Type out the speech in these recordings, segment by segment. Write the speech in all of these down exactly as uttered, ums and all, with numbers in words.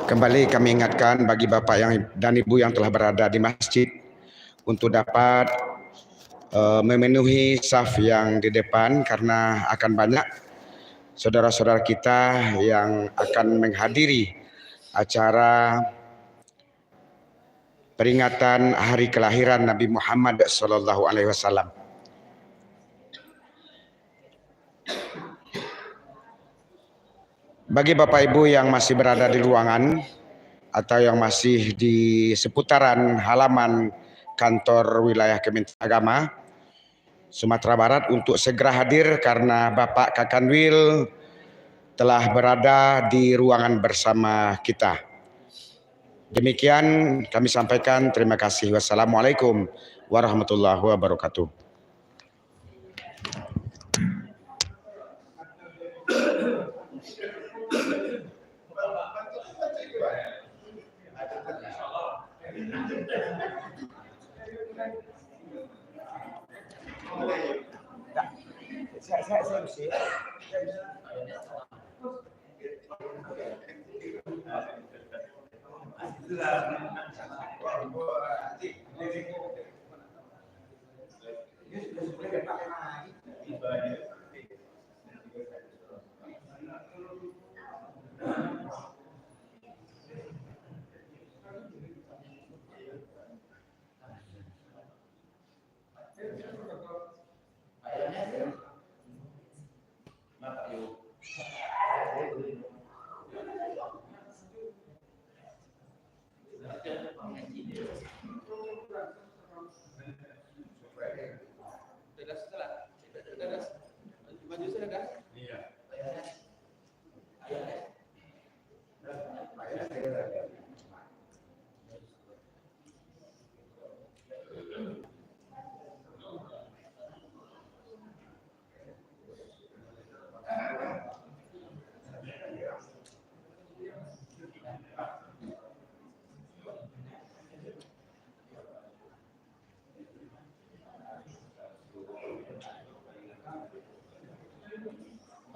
Kembali kami ingatkan bagi bapak yang, dan ibu yang telah berada di masjid untuk dapat, eh, memenuhi saf yang di depan, karena akan banyak saudara-saudara kita yang akan menghadiri acara peringatan hari kelahiran Nabi Muhammad sallallahu alaihi wasallam. Bagi bapak ibu yang masih berada di ruangan atau yang masih di seputaran halaman kantor wilayah Kementerian Agama Sumatera Barat, untuk segera hadir karena Bapak Kakanwil telah berada di ruangan bersama kita. Demikian kami sampaikan. Terima kasih. Wassalamualaikum warahmatullahi wabarakatuh.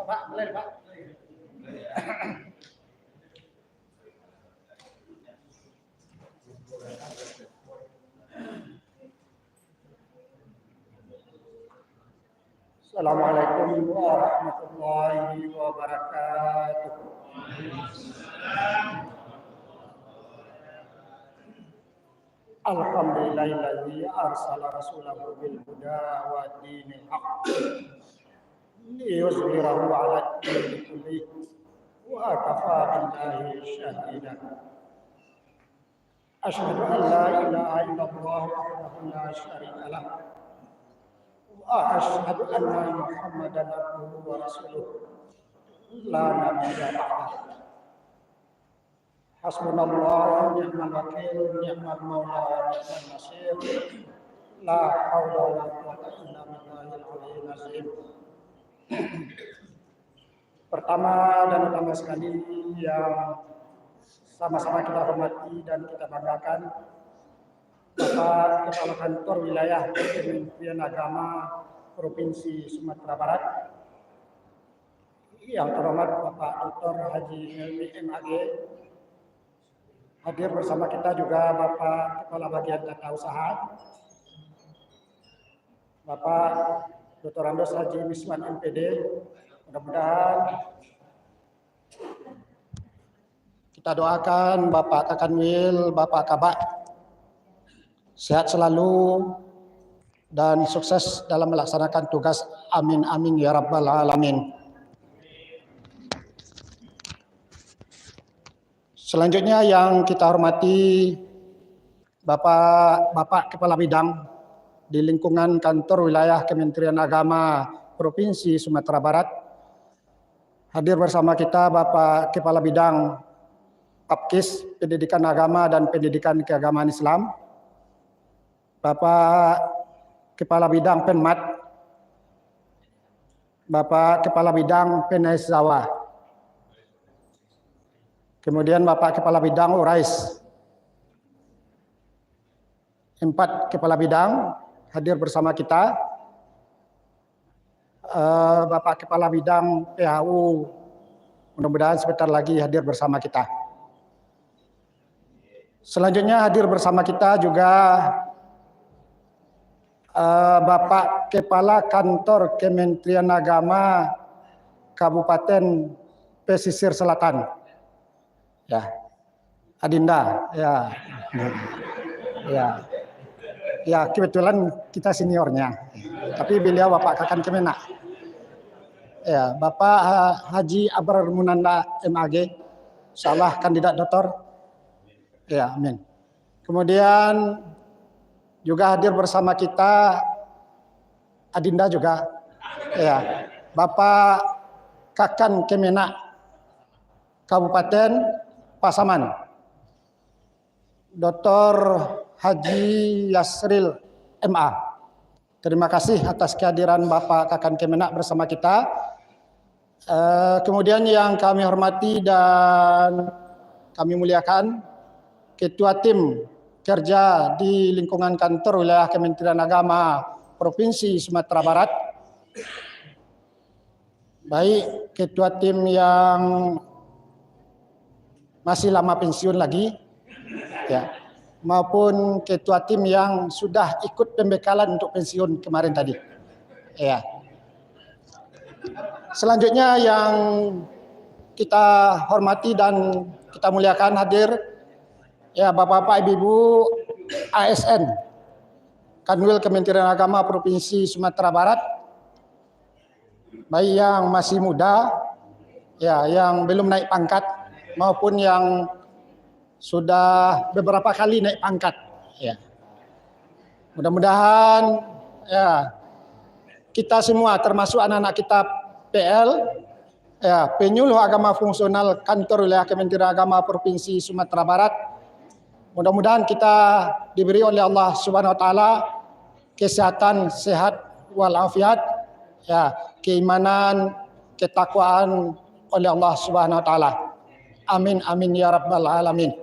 Pak, boleh, Pak? Assalamualaikum warahmatullahi wabarakatuh. Alhamdulillahilladzi arsala rasulahu bil huda wa dinil haq liyuzhirahu ala dini kullih wa kafa billahi syahida. Asyhadu an la ilaha illallah wahdahu la syarika lah. Wa asyhadu anna Muhammadan abduhu wa rasuluh. La nabiyya ba'dah. Hasbunallah wa ni'mal wakil, ni'mal maula wa ni'mal nasir. La haula wa la quwwata illa billahil aliyyil azim. Pertama dan utama sekali yang sama-sama kita hormati dan kita banggakan, Bapak Kepala Kantor Wilayah Kementerian Agama Provinsi Sumatera Barat, yang terhormat Bapak Doktor Haji Helmi M A G, hadir bersama kita juga Bapak Kepala Bagian Tata Usaha, Bapak Doktor Andos Haji Miswan M P D. Mudah-mudahan kita doakan Bapak Kakanwil, Bapak Kabak, sehat selalu dan sukses dalam melaksanakan tugas. Amin, amin, ya rabbal alamin. Selanjutnya yang kita hormati Bapak, Bapak Kepala Bidang di lingkungan Kantor Wilayah Kementerian Agama Provinsi Sumatera Barat. Hadir bersama kita Bapak Kepala Bidang Papkis, Pendidikan Agama dan Pendidikan Keagamaan Islam, Bapak Kepala Bidang Penmat, Bapak Kepala Bidang Penais Zawa, kemudian Bapak Kepala Bidang Urais. Empat kepala bidang hadir bersama kita. Eh, Bapak Kepala Bidang P H U, mudah-mudahan sebentar lagi hadir bersama kita. Selanjutnya hadir bersama kita juga, eh, Bapak Kepala Kantor Kementerian Agama Kabupaten Pesisir Selatan. Ya. Adinda, ya. Ya. Ya, kebetulan kita seniornya. Tapi beliau Bapak Kakan Kemenag. Ya, Bapak, eh, Haji Abrar Munanda M A G. Insyaallah kandidat doktor. Ya, amin. Kemudian juga hadir bersama kita Adinda juga. Ya, Bapak Kakan Kemenag Kabupaten Pasaman, doktor Haji Yasril M A. Terima kasih atas kehadiran Bapak Kakan Kemenag bersama kita. Eh, kemudian yang kami hormati dan kami muliakan, Ketua Tim Kerja di lingkungan kantor wilayah Kementerian Agama Provinsi Sumatera Barat, baik ketua tim yang masih lama pensiun lagi, ya, maupun ketua tim yang sudah ikut pembekalan untuk pensiun kemarin tadi. Ya. Selanjutnya yang kita hormati dan kita muliakan hadir, ya, Bapak-bapak, Ibu-ibu A S N, Kanwil Kementerian Agama Provinsi Sumatera Barat, baik yang masih muda, ya, yang belum naik pangkat, maupun yang sudah beberapa kali naik pangkat, ya. Mudah-mudahan, ya, kita semua, termasuk anak-anak kita P L, ya, penyuluh agama fungsional kantor wilayah Kementerian Agama Provinsi Sumatera Barat, mudah-mudahan kita diberi oleh Allah Subhanahu Wa Taala kesehatan, sehat walafiat, ya, keimanan, ketakwaan oleh Allah Subhanahu Wa Taala. Amin, amin, ya rabbal alamin.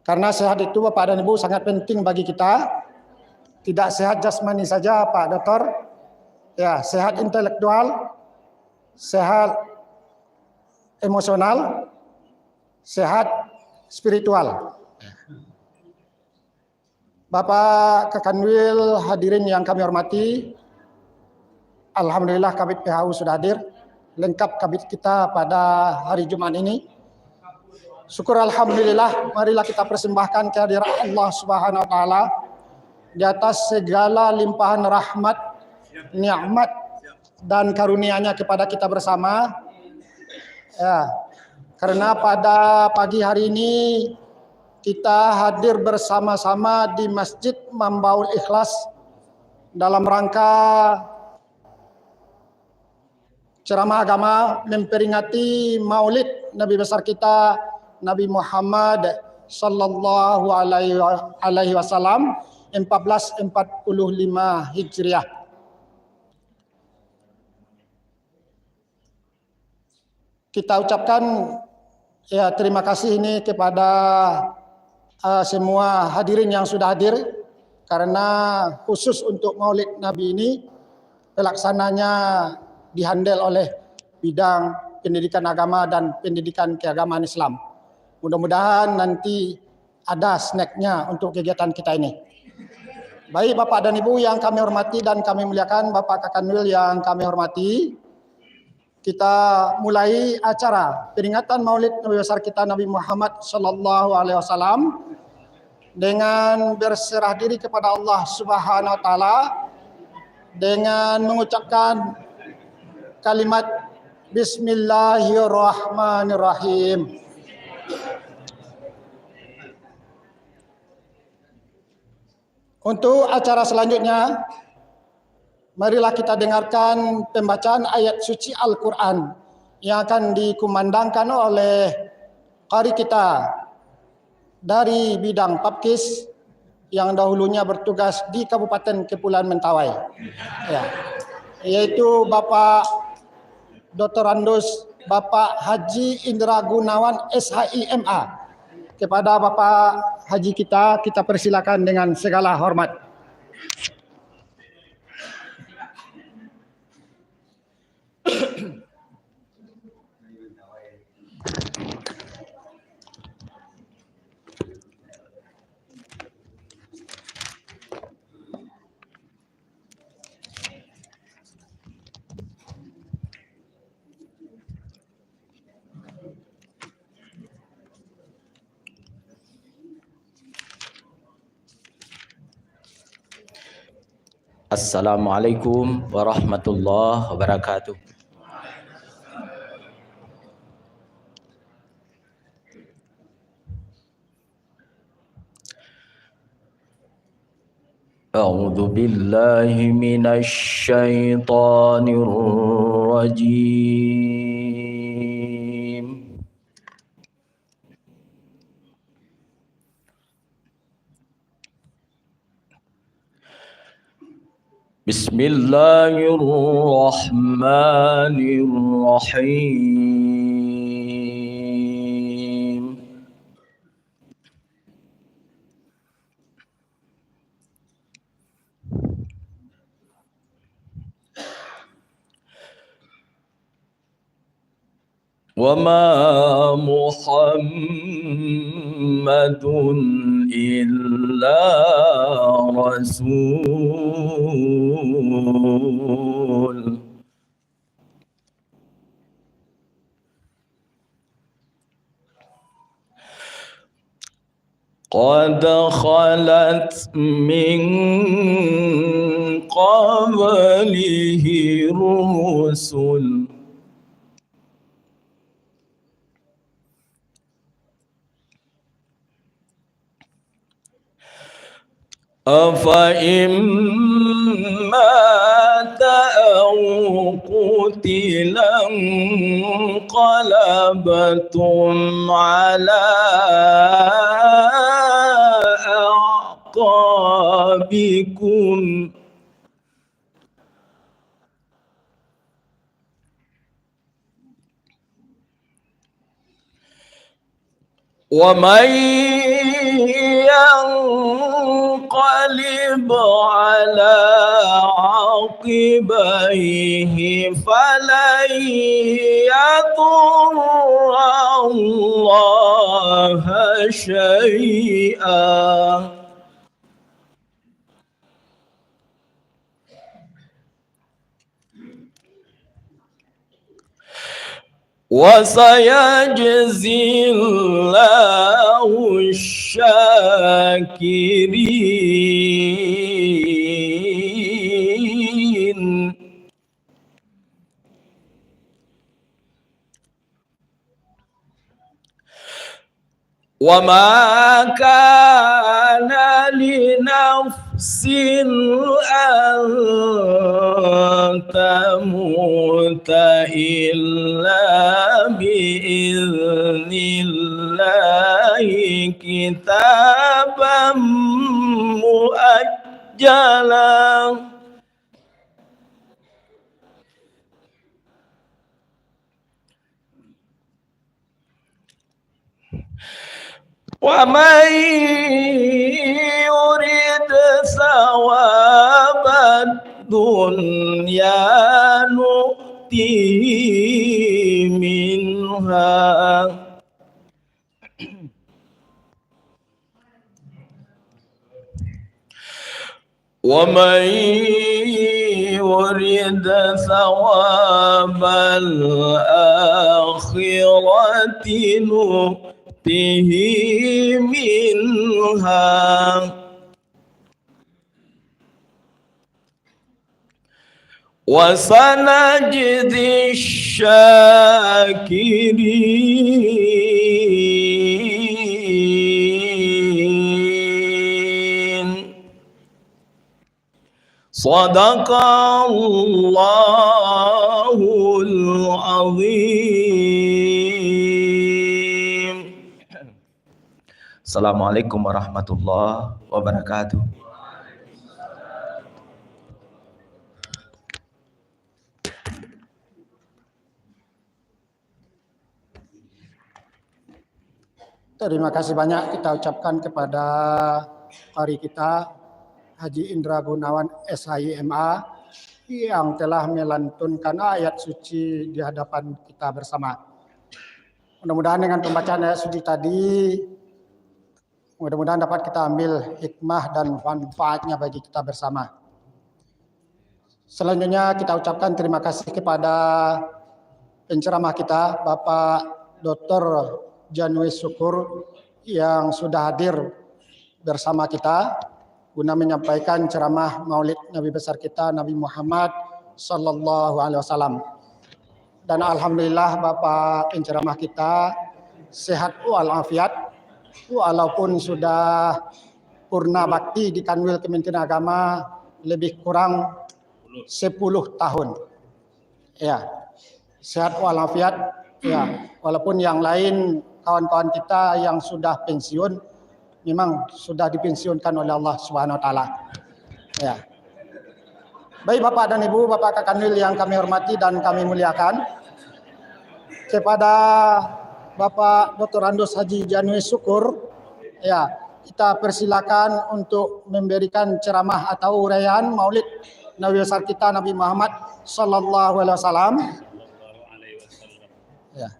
Karena sehat itu, Bapak dan Ibu, sangat penting bagi kita. Tidak sehat jasmani saja, Pak Doktor. Ya, sehat intelektual, sehat emosional, sehat spiritual. Bapak Kakanwil, hadirin yang kami hormati, alhamdulillah, Kabid P H U sudah hadir, lengkap Kabid kita pada hari Jumat ini. Syukur alhamdulillah, marilah kita persembahkan kehadirat Allah Subhanahu Wa Taala di atas segala limpahan rahmat, nikmat, dan karunia-Nya kepada kita bersama. Ya, karena pada pagi hari ini kita hadir bersama-sama di Masjid Mambaul Ikhlas dalam rangka ceramah agama memperingati Maulid Nabi besar kita, Nabi Muhammad sallallahu alaihi wa-, alaihi wasallam, empat belas empat puluh lima Hijriah. Kita ucapkan, ya, terima kasih ini kepada, eh, semua hadirin yang sudah hadir, karena khusus untuk Maulid Nabi ini, pelaksananya dihandle oleh bidang pendidikan agama dan pendidikan keagamaan Islam. Mudah-mudahan nanti ada snacknya untuk kegiatan kita ini. Baik, Bapak dan Ibu yang kami hormati dan kami muliakan, Bapak Kakanwil yang kami hormati, kita mulai acara peringatan Maulid Nabi besar kita, Nabi Muhammad sallallahu alaihi wasallam, dengan berserah diri kepada Allah Subhanahu Wa Taala, dengan mengucapkan kalimat Bismillahirrahmanirrahim. Untuk acara selanjutnya, marilah kita dengarkan pembacaan ayat suci Al-Quran yang akan dikumandangkan oleh qari kita dari bidang Papkis yang dahulunya bertugas di Kabupaten Kepulauan Mentawai. Ya. Yaitu Bapak Doktorandus Bapak Haji Indra Gunawan, S H I M A. Kepada Bapak Haji kita, kita persilakan dengan segala hormat. Assalamualaikum warahmatullahi wabarakatuh. أعوذ بالله من الشيطان الرجيم. بسم الله الرحمن الرحيم. وما محمد إلا رسول قد خلت من قبله الرسل أفإن مات أو قتل انقلبتم على أعقابكم ومن ينقلب على عقبيه فلن يضر الله شيئا وسيجزي الله الشاكرين. وما كان لنفس أن تموت إلا بإذن الله كتابا مؤجلا. ومن يرد ثواب الدنيا نؤته منها ومن يرد ثواب الآخرة نؤته منها وسنجزي الشاكرين. صدق الله العظيم. Assalamualaikum warahmatullahi wabarakatuh. Terima kasih banyak kita ucapkan kepada qari kita, Haji Indra Gunawan, S H I M A, yang telah melantunkan ayat suci di hadapan kita bersama. Mudah-mudahan dengan pembacaan ayat suci tadi, mudah-mudahan dapat kita ambil hikmah dan manfaatnya bagi kita bersama. Selanjutnya, kita ucapkan terima kasih kepada penceramah kita, Bapak Doktor Januis Syukur, yang sudah hadir bersama kita. guna menyampaikan ceramah Maulid Nabi besar kita, Nabi Muhammad sallallahu alaihi wasallam. Dan alhamdulillah, Bapak penceramah kita sehat walafiat, walaupun sudah purna bakti di Kanwil Kementerian Agama lebih kurang sepuluh tahun. Ya, sehat walafiat. Ya, walaupun yang lain, kawan-kawan kita yang sudah pensiun, memang sudah dipensiunkan oleh Allah Subhanahu Wa Taala. Ya. Baik, Bapak dan Ibu, Bapak Kakanwil yang kami hormati dan kami muliakan, kepada Bapak Doktor Andus Haji Janui Syukur, ya, kita persilakan untuk memberikan ceramah atau uraian Maulid Nabi besar kita, Nabi Muhammad sallallahu alaihi wasallam. Ya.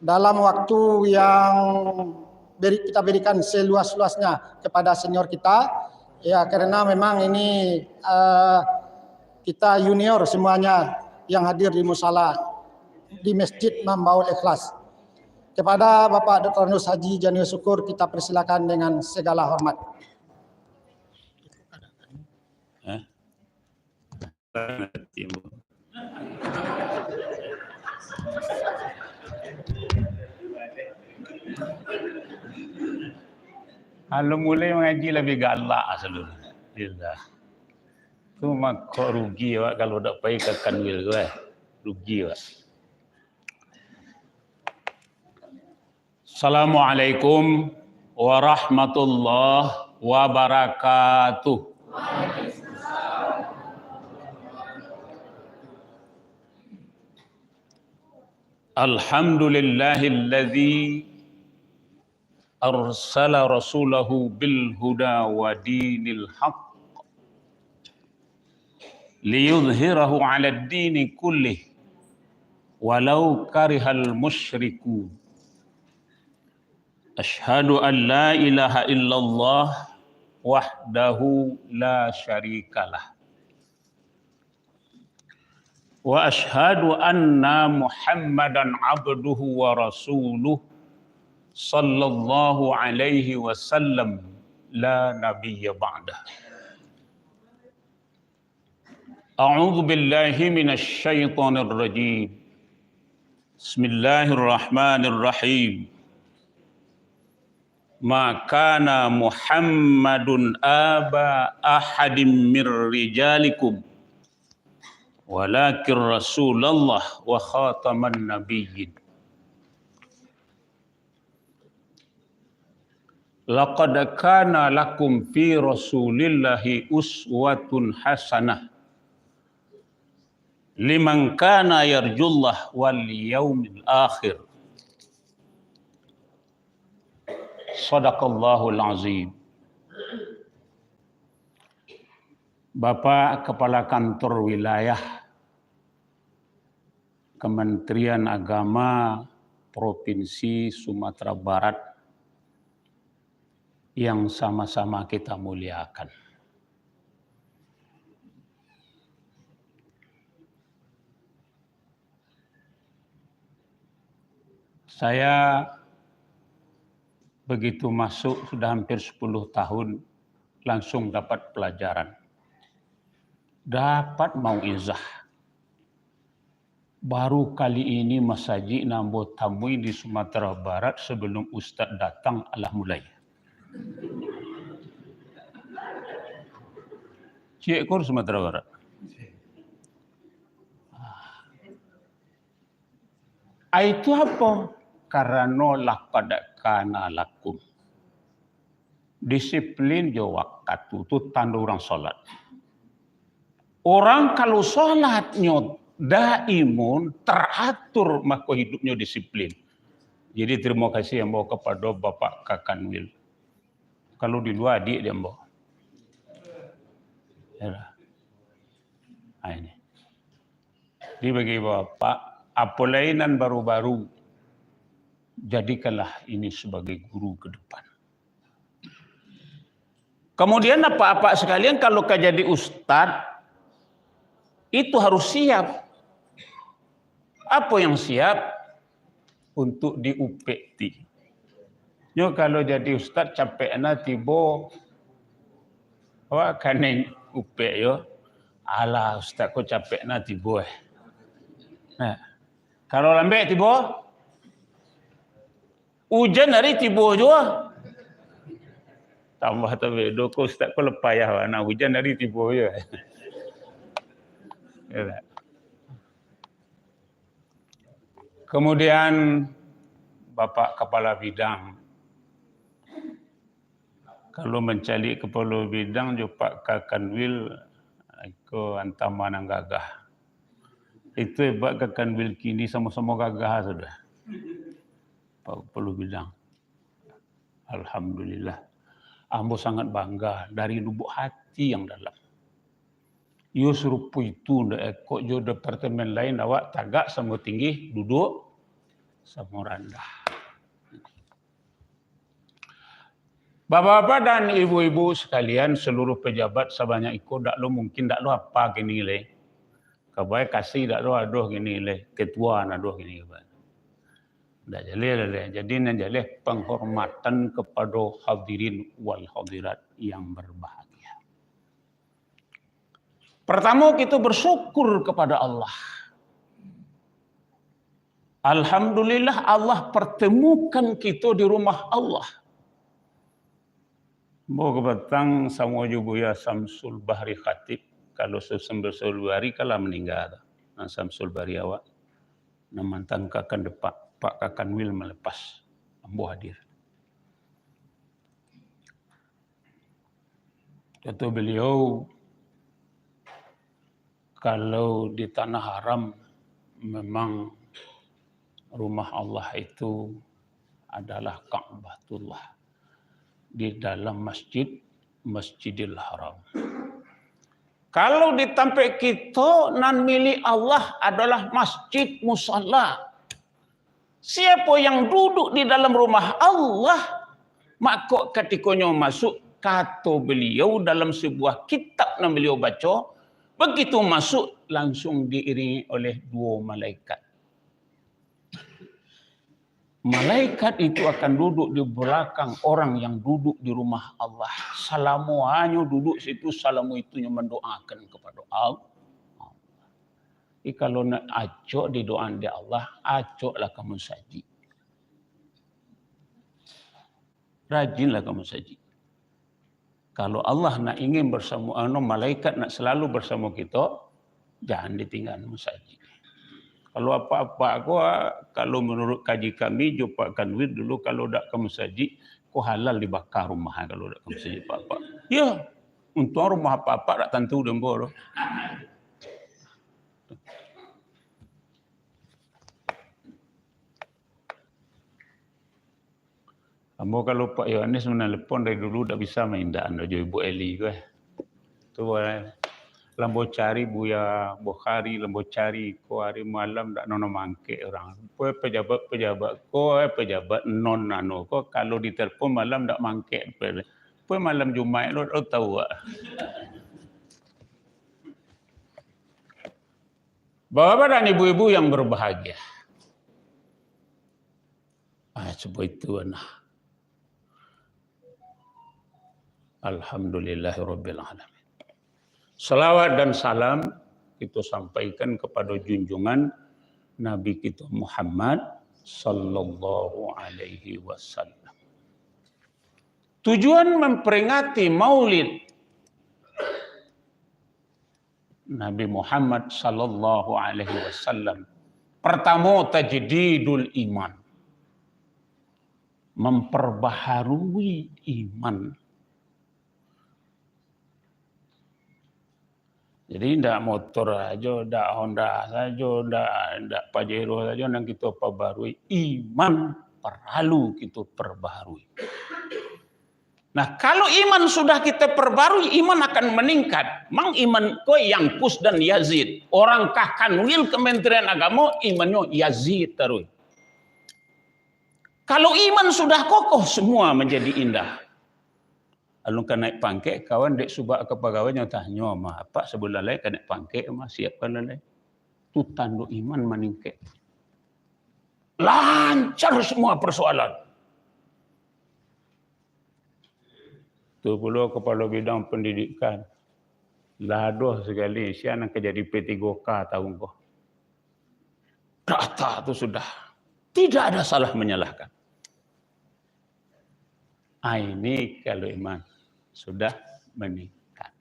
Dalam waktu yang beri, kita berikan seluas-luasnya kepada senior kita, ya, karena memang ini, eh, kita junior semuanya yang hadir di musala di Masjid Mambaul Ikhlas. Kepada Bapak Doktor Andus Haji Janui Syukur, kita persilakan dengan segala hormat. Eh? Kalau mulai mangaji labiah galak asal dulu. Iyolah. Tu mako rugi awak kalau dak pai ka Kanwil tu, eh. Rugi awak. Assalamualaikum warahmatullahi wabarakatuh. Alhamdulillahilladzi arsala rasulahu bil huda wa dinil haq liyudhhirahu 'alad dini kullih walau karihal musyrikun. Asyhadu an la ilaha illallah wahdahu la syarikalah. Wa asyhadu anna Muhammadan abduhu wa rasuluh sallallahu alaihi wasallam la nabiyya ba'dah. A'udzu billahi minasy syaithanir rajim. Bismillahirrahmanirrahim. Ma kana Muhammadun aba ahadim mir rijalikum, walakin Rasulullah wa khataman nabiyyin. Laqad kana lakum fi Rasulillahi uswatun hasanah liman kana yarjullah wal yaumil akhir. Sadaqallahul azim. Bapak Kepala Kantor Wilayah Kementerian Agama Provinsi Sumatera Barat yang sama-sama kita muliakan. Saya begitu masuk, sudah hampir sepuluh tahun, langsung dapat pelajaran. Dapat mauizah. Baru kali ini masajik nan ambo tamui di Sumatera Barat, sebelum ustaz datang, alah mulai. Ciek kur Sumatera Barat. Ah, itu apo? Karano laqad kana lakum. Disiplin jo wakatu tu tando urang salat. Urang kalau salatnyo daimun, teratur, mako hidupnyo disiplin. Jadi, terima kasih ambo kapado Bapak Kakanwil. Kalau di lua, adiak di ambo. Yalah. Ah, ini. Jadi, bagi Bapak, apo lai nan baru-baru, jadikanlah ini sebagai guru ke depan. Kemudian, Bapak-bapak sekalian, kalau ka jadi ustad, itu harus siap. Apo yang siap? Untuk diupeti. Nyo kalau jadi ustad, capek na tibo Awak kanai upek yo. Alah, ustaz ko capek na tibo eh. Nah, kalau lambek tibo, ujan hari tibo juo. Tambah tabedo ko ustaz ko lepayah bana, ujan hari tibo juo. Ya tak? Kemudian Bapak Kepala Bidang, kalau mancaliak kepala bidang jo Pak Kakanwil, iko antama nan gagah. Itu hebat, Kakanwil kini samo-samo gagah sudah. Pak Kepala Bidang. Alhamdulillah. Ambo sangat bangga dari lubuk hati yang dalam. Iyo sarupo itu ndak ekok jo departemen lain, awak tagak samo tinggi, duduk samo randah. Bapak-bapak dan ibu-ibu sekalian, seluruh pejabat sabanyak iko, dak lo mungkin, dak lo apa kini lai. Kabai kasih dak lo adoh kini lai, ketua nan adoh kini kabai. Dak jaleh lai. Jadi nan jaleh penghormatan kepada hadirin wal hadirat yang berbahagia. Pertamo, kita bersyukur kepada Allah. Alhamdulillah, Allah pertemukan kita di rumah Allah. Ambo kapatang samo jo Buya Samsul Bahri Khatib, kalau Samsul Bahri kan lah maningga tu. Nah, Samsul Bahri awak, nan mantangkakan depak, Pak Kakanwil melepas, ambo hadir. Kato beliau, kalau di tanah haram, memang rumah Allah itu adalah Ka'batullah. Di dalam masjid, Masjidil Haram. Kalau di tampek kito, nan milik Allah adalah masjid, musala. Siapo yang duduk di dalam rumah Allah, mako katikonyo masuk, kato beliau dalam sebuah kitab nan beliau baco, begitu masuk, langsung diiringi oleh duo malaikat. Malaikat itu akan duduk di belakang orang yang duduk di rumah Allah. Salamonyo duduk situ, salamo itunyo mandoakan kepada Allah. Jadi, kalau nak acok didoakan dek Allah, acoklah ka masajik. Rajinlah ka masajik. Kalau Allah nak ingin bersamo, anu, malaikat nak selalu bersamo kito, jangan ditinggal masajik. Kalau apak-apak ko, kalau menurut kaji kami, jo Pak Kanwil dulu, kalau dak ka masajik, ko halal dibakar rumah, kalau dak ka masajik apak-apak. Yo, untuang rumah apak-apak dak tantu dek ambo tu. Ambo kalau Pak Yohanes manalepon dari dulu dak bisa maindak ando jo Ibu Eli ko, eh. Tu, eh, lambo cari Buya Bukhari, lambo cari ko ari malam dak nono mangkek urang. Pe-, pejabat-pejabat ko, eh, pejabat non anu ko, kalau ditelepon malam dak mangkek. Pe-, pe malam Jumaik lo, lo tahu, ah. Bapak dan ibu-ibu yang berbahagia. Ah, cubo itu, nah. Alhamdulillahirabbil alamin. Salawat dan salam kita sampaikan kepada junjungan Nabi kita Muhammad sallallahu alaihi wasallam. Tujuan memperingati Maulid Nabi Muhammad sallallahu alaihi wasallam. Pertamo, tajdidul iman. Memperbaharui iman. Jadi, ndak motor sajo, ndak Honda sajo, ndak, ndak Pajero sajo nan kito pabarui. Iman paralu kito perbaharui. Nah, kalau iman sudah kita perbarui, iman akan meningkat. Mang iman ko yangkus dan yazid. Orang Kakanwil Kementerian Agamo, imannyo yazid taruih. Kalau iman sudah kokoh, semua menjadi indah. Alun ka naik pangkek, kawan dek subak ka pagawai nyo tanyo mah, "Apak, sabulan lai ka naik pangkek mah, siapkan lai." Tu tando iman maningkek. Lancar semua persoalan. Tu pulo kapalo bidang pandidikan. Lah ado sagali, sia nan ka jadi P tiga K taun ko. Data tu sudah. Tidak ada salah menyalahkan. Ah, ini kalau iman sudah meningkat.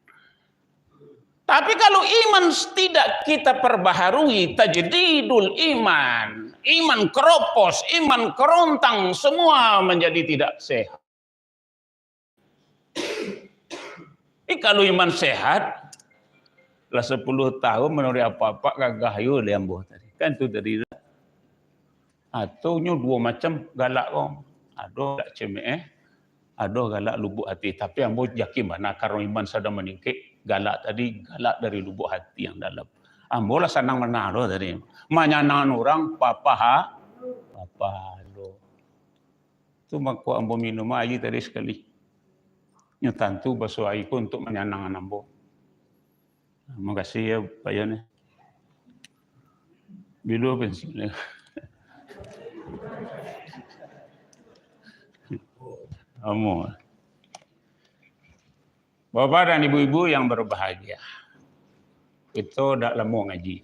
Tapi kalau iman tidak kita perbaharui, tajdidul iman, iman keropos, iman kerontang, semua menjadi tidak sehat. Ih, kalau iman sehat, lah sapuluah tahun manuruik apak-apak gagah yo dek ambo tadi. Kan tu tadi. Atau nyo duo macam galak ko. Ado galak cemeeh, ado galak lubuak hati. Tapi ambo yakin bana karano iman sadang maningkek, galak tadi galak dari lubuak hati yang dalam. Ambo lah sanang bana lo tadi. Manyanangan urang, papaha-, papahalo. Tu mako ambo minum aia tadi sakali. Nyo tantu baso aia ko untuak manyanangan ambo. Makasih ya, Pak Yon, ya. Bilo pensiun, ya. Ambo. Bapak dan ibu-ibu yang berbahagia, kito dak lamo ngaji.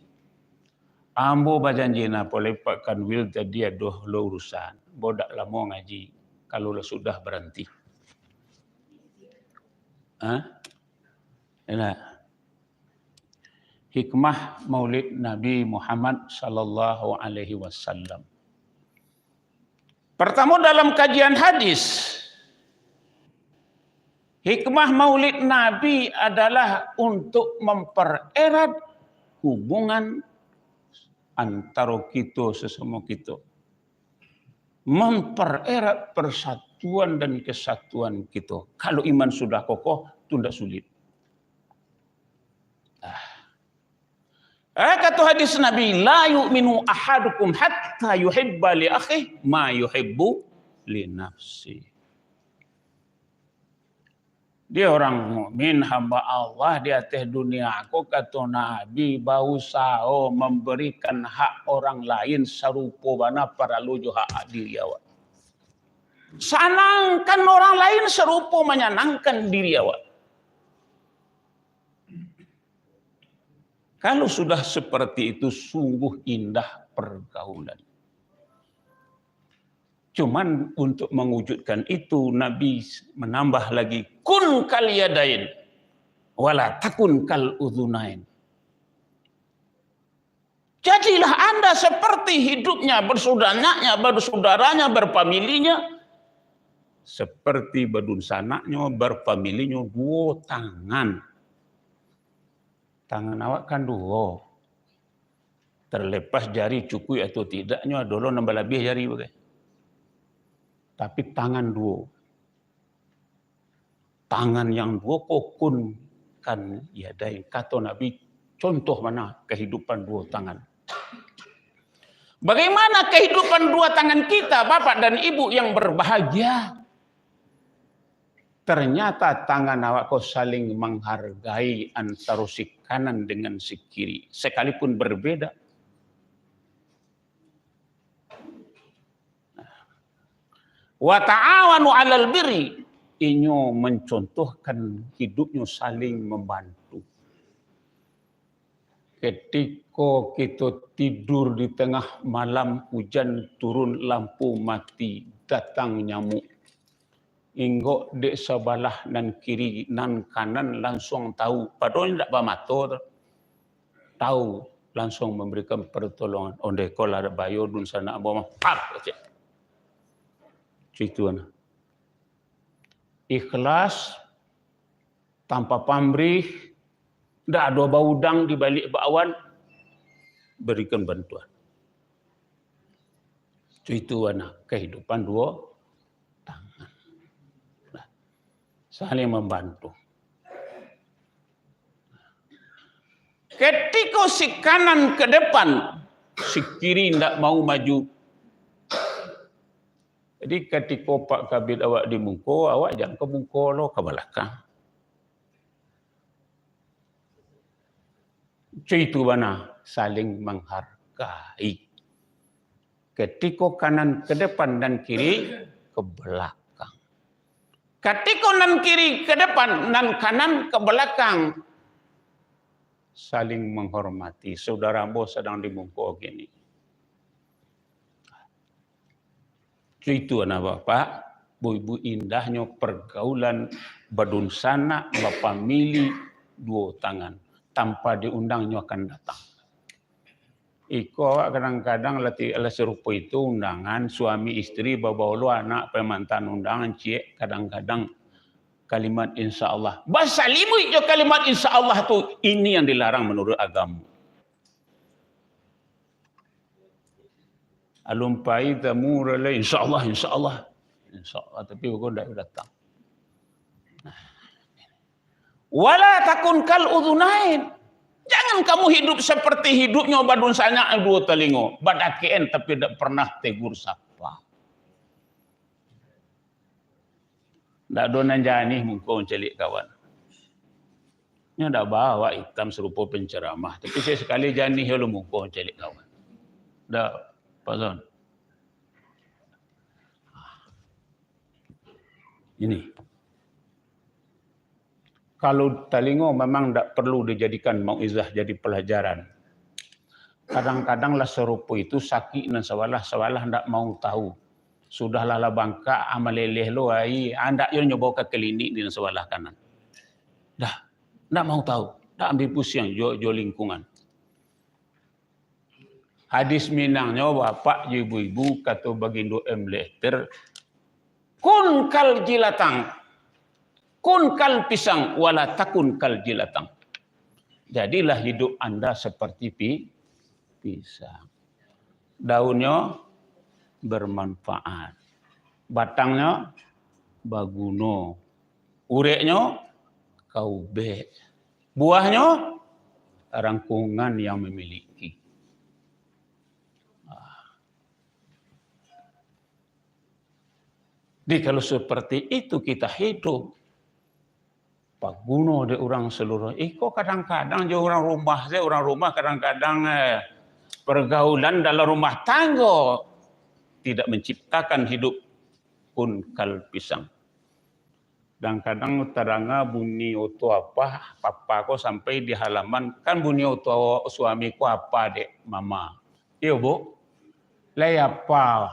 Ambo bajanji, nah, paliang Pak Kanwil tadi ado lo urusan. Ambo dak lamo ngaji, kalau lah sudah baranti. Hah? Nah. Hikmah Maulid Nabi Muhammad sallallahu alaihi wasallam. Pertamo, dalam kajian hadis, hikmah Maulid Nabi adalah untuk mempererat hubungan antaro kito sesamo kito. Mempererat persatuan dan kesatuan kito. Kalau iman sudah kokoh, tu ndak sulit. Ah. Eh, kato hadis Nabi, "La yu'minu ahadukum hatta yuhibba li akhihi ma yuhibbu li nafsihi." Dia orang mukmin, hamba Allah di ateh dunia ko, kato Nabi, bausaho mambarikan hak orang lain sarupo bana paralu jo hak diri awak. Sanangkan orang lain sarupo manyanangkan diri awak. Kalau sudah seperti itu, sungguh indah pergaulan. Cuman untuk mewujudkan itu, Nabi menambah lagi, "Kun kal yadain, wala takun kal udhunain." Jadilah anda seperti hidupnya, bersaudanyanya, bersaudaraanyo, berfamilinya, seperti badunsanaknyo, berfamilinyo, duo tangan. Tangan awak kan duo. Terlepas jari cukuik atau tidaknyo, ado lo nan balabiah jari bagai. Tapi tangan duo. Tangan yang duo ko kun kal yadain. Kato Nabi, contoh bana kehidupan duo tangan. Bagaimana kehidupan dua tangan kita, Bapak dan Ibu yang berbahagia? Ternyata tangan awak ko saling menghargai antaro si kanan dengan si kiri, sekalipun berbeda. "Wa ta'awanu 'alal birri," inyo mencontohkan hidupnyo saling membantu. Ketiko kito tidur di tengah malam, ujan turun, lampu mati, datang nyamuk. Inggok dek sabalah nan kiri, nan kanan lansuang tahu. Padahal indak bamato tu. Tahu, lansuang mambarikan partolongan. Ondeh ko lah bayo dunsanak ambo mah, pap, kecek. Caitu nah. Ikhlas, tanpa pamrih, ndak ado baudang di baliak bakwan, barikan bantuan. Caitu nah, kehidupan duo tangan. Nah, saling membantu. Ketiko si kanan ke depan, si kiri ndak mau maju. Jadi, ketiko Pak Kabid awak di muko, awak jan ka muko lo, ka balakang. Caitu bana, saling menghargai. Ketiko kanan ke depan dan kiri ke belakang. Katiko nan kiri ka depan, nan kanan ka balakang. Saling menghormati. Saudara ambo sadang di muko kini. Itu anak bapak, bu ibu, indahnyo pergaulan badunsanak, bapamili duo tangan. Tanpa diundang nyo akan datang. Iko awak kadang-kadang lah ti-, lah sarupo itu undangan, suami isteri babaolo anak pamantan undangan, ciek kadang-kadang kalimat insya Allah. Basalimuik jo kalimat insya Allah tu, ini yang dilarang menurut agama. Alun pai tamu urang lain, insya Allah, insya Allah. Insya Allah, tapi urang ndak datang. Wala takun kal udhunain. Jangan kamu hidup seperti hidupnyo badunsanak duo talingo, badakek-an tapi dak pernah tegur sapa. Ndak ado nan janih muko mancaliak kawan. Nyo ndak ba awak itam sarupo penceramah, tapi sakali-sakali janih lo muko mancaliak kawan. Ndak, Pak Son. Ini. Kalau talingo memang ndak perlu dijadikan mauizah, jadi pelajaran. Kadang-kadang lah sarupo itu sakik nan sabalah, sabalah ndak mau tahu. Sudahlah lah bangkak, ah, maleleh lo ai, ah, ndak yo nyo bao ka klinik di nan sabalah kanan. Dah, ndak mau tahu, ndak ambiak pusiang jo, jo lingkungan. Hadis Minangnyo, bapak jo ibu-ibu, kato Bagindo M Lehter, "Kun kal jilatang, kun kal pisang, wala takun kal jilatang." Jadilah hidup anda seperti pi-, pisang. Daunnyo bermanfaat, batangnyo baguno, ureknyo kaubek, buahnyo rangkungan yang memiliki. Jadi, kalau seperti itu kita hidup, paguno dek urang saluruh. Iko kadang-kadang jo urang rumah se, urang rumah kadang-kadang, eh, pergaulan dalam rumah tanggo tidak menciptakan hidup kun kal pisang. Kadang-kadang tadanga bunyi oto apa, papa ko sampai di halaman, kan bunyi oto suami ko apa, dek mama? Iyo, Bu? Lai apa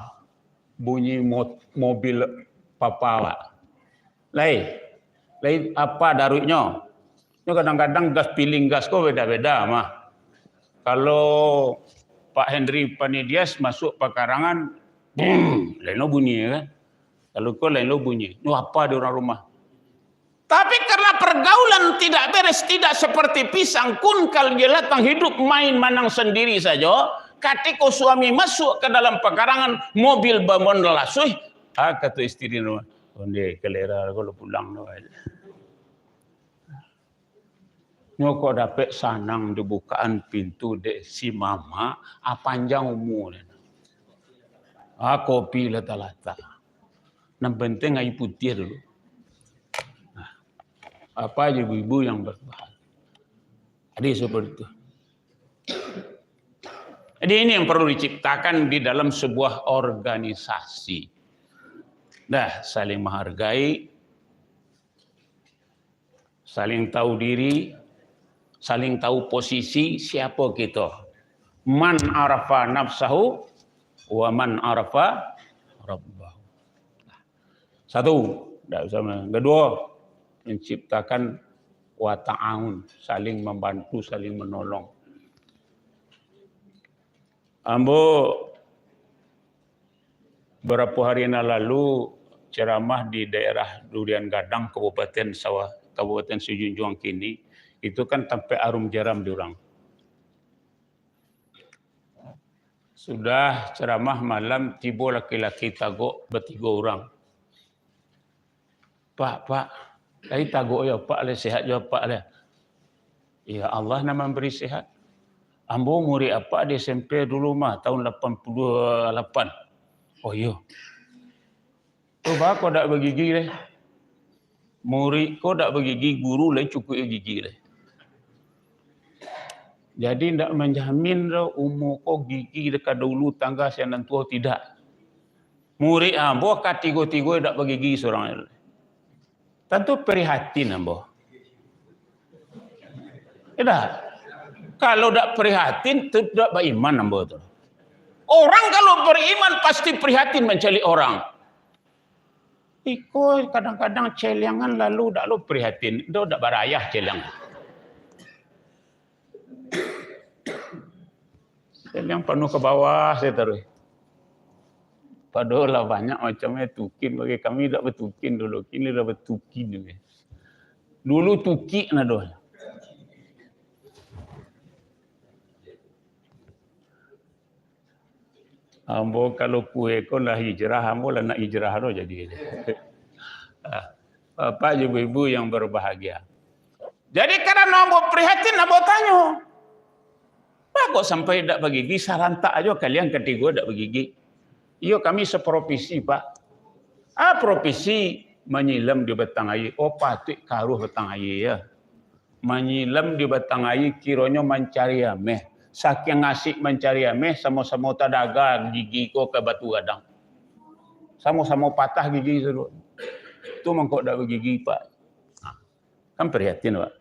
bunyi mo-, mobil papa awak? Lai, lai apa daruiknyo? Nyo kadang-kadang gas, piling gas ko beda-beda mah. Kalau Pak Henry Panidias masuk pakarangan, bum, lain lo bunyi kan. Kalau ko lain lo bunyi. Nyo apa di urang rumah? Tapi karena pergaulan tidak beres, tidak seperti pisang, kun kal jilatang, hidup main manang sendiri sajo. Katiko suami masuk ke dalam pekarangan, mobil bamondol lasuih, ah, kato isteri rumah, "Onde, kalera ko lo pulang tu." Nyo kok dapek sanang dibukaan pintu dek si mama, ah, panjang umua. Ah, kopi lata-lata. Nan penting aia putiah dulu. Nah, apa aja ibu-ibu yang berbahagia. Jadi seperti itu. Jadi ini yang perlu diciptakan di dalam sebuah organisasi. Dah, saling menghargai, saling tahu diri, saling tahu posisi siapa kita. Man arafa nafsahu wa man arafa rabbahu. Satu, ndak usah ma-, kedua, menciptakan wa ta'awun, saling membantu, saling menolong. Ambo barapo hari nan lalu ceramah di daerah Durian Gadang, Kabupaten Sawah, Kabupaten Sijunjuang kini, itu kan tampek arum jaram di urang. Sudah ceramah malam, tibo laki-laki tagok batigo urang. "Pak, Pak, lai tagok jo Apak lai, sehat jo Apak lai?" "Ya, Allah nan mambari sehat. Ambo murid Apak di S M P dulu mah, tahun lapan puluh lapan." "Oh, iyo. Tu baa kok dak bagigi lai?" Murid ko dak bagigi, guru lai cukuik gigi lai. Jadi, ndak manjamin doh umua ko gigi dek ka daulu tangga sinan tuo, tidak. Murid ambo katigo-tigo dak bagigi surang. Tantu prihatin ambo. Indak. Kalau dak prihatin, tu dak baiman ambo tu. Orang kalau beriman pasti prihatin mancaliak orang. Iko kadang-kadang celiangan lalu dak lo prihatin, dak, dak barayah celiang. Celiang panuh ka bawah sajo taruih. Padahal lah banyak macam e tukin bagi kami, dak batukin dulu, kini lah batukin dulu. Dulu tukik nado. Ambo kalau kue ko lah hijrah, ambo lah nak hijrah lo jadi. Ah, Bapak, Ibu-ibu yang berbahagia. Jadi karano ambo prihatin, ambo tanyo, "Baa kok sampai dak bagigi, sarantak ajo kalian katigo dak bagigi?" "Iyo, kami saprovisi, Pak." "Ah, provisi manyilam di batang aia." Oh, patuik karuah batang aia, ya. Manyilam di batang aia, kironyo mancari ameh. Saking asik mancari ameh, samo-samo tadaga gigi ko ka batu gadang. Samo-samo patah gigi tu. Tu mangko dak bagigi, Pak. Nah, kan prihatin, Pak.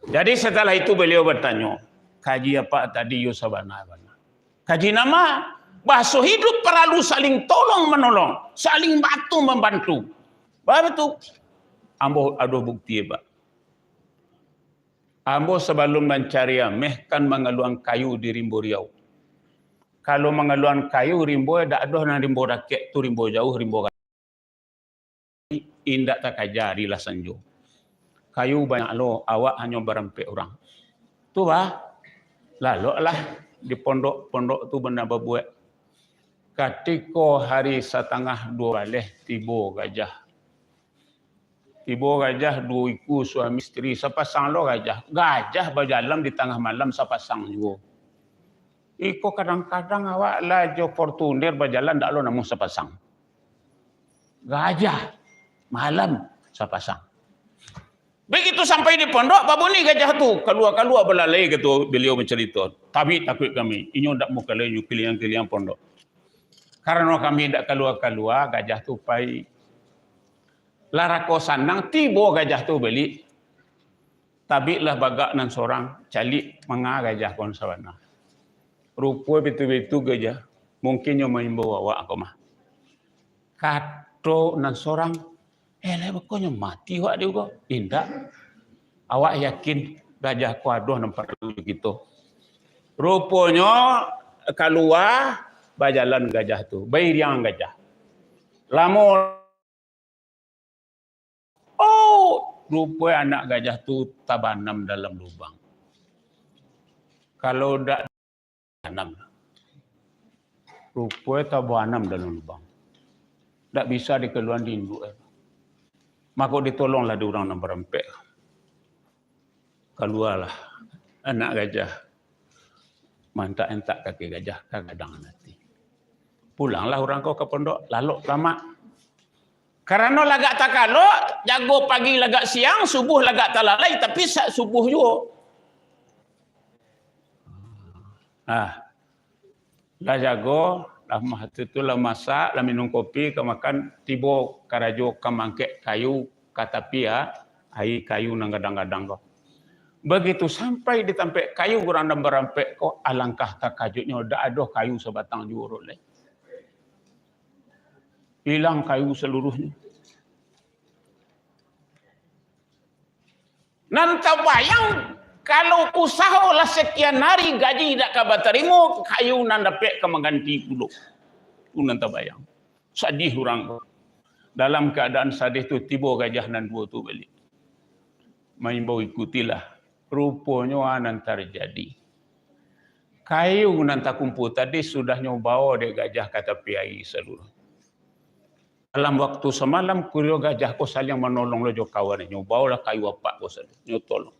Jadi setelah itu beliau batanyo, "Kaji apak tadi yo sabana-bana." "Kaji nama?" "Bahaso hidup paralu saling tolong-manolong, saling bantu-mambantu." Baa tu? Ambo ado bukti, Pak. Ambo sabalun mancari ameh kan mangaluan kayu di rimbo riau. Kalau mangaluan kayu rimbo, dak ado nan rimbo dakek tu, rimbo jauah, rimbo indak takaja ari lah sanjo. Kayu banyak lo, awak hanyo barampek urang. Tu bah, laloklah di pondok-pondok tu bana babuek. Katiko hari satangah duo baleh, tibo gajah. Tibo gajah duo ikua, suami isteri, sapasang lo gajah. Gajah bajalan di tangah malam sapasang juo. Iko kadang-kadang awak lah jo Fortuner bajalan, dak lo namuah sapasang. Gajah malam sapasang. Begitu sampai di pondok, babunyi gajah tu, "Kalua-kalua balalai," kato baliau bacarito. "Tabik takuik kami, inyo dak mukalai inyo kiliang-kiliang pondok." Karano kami dak kalua-kalua, gajah tu pai. Lah rako sanang, tibo gajah tu baliak. Tabiklah bagak nan sorang, caliak manga gajah ko nan sabana. Rupo bitu-bitu gajah, mungkin nyo maimbau awak ko mah. Kato nan sorang, "Eh, lai beko nyo mati awak di ko?" "Indak. Awak yakin gajah ko ado nan paralu jo kito?" Ruponyo kalua, bajalan gajah tu, bairiangan gajah. Lamo Oh, rupo anak gajah tu tabanam dalam lubang. Kalau dak tanam, rupo tabanam dalam lubang. Dak bisa dikaluan di induak. Mako ditolonglah di urang nan barampek. Kalualah anak gajah, mantak-entak kaki gajah, kagadang ati. Pulanglah urang ko ka pondok, lalok lamak. Karano lagak takalok, jago pagi lagak siang, subuh lagak talalai, tapi sa-, subuh juo. Ah, lah jago, lah mah tu, tu lah masak, lah minum kopi, ka makan, tibo karajo ka mangkek kayu ka tapi, ah, ai kayu nan gadang-gadang ko. Bagitu sampai di tampek kayu urang nan barampek ko, alangkah takajuiknyo, dak ado kayu sabatang juo doh lai. Ilang kayu saluruahnyo. Nan tabayang, kalau usaho lah sakian hari, gaji dak ka batarimo, kayu nan dapek ka mangganti pulo. Tu nan tabayang. Sadih urang tu. Dalam kaadaan sadih tu, tibo gajah nan duo tu baliak. Maimbau, "Ikutilah." Ruponyo a nan tarjadi. Kayu nan takumpua tadi sudah nyo bao dek gajah ka tapi ai saluruh. Dalam waktu samalam, kurio gajah ko saliang manolong lo jo kawan nyo. Baolah kayu apak ko saliang, nyo tolong.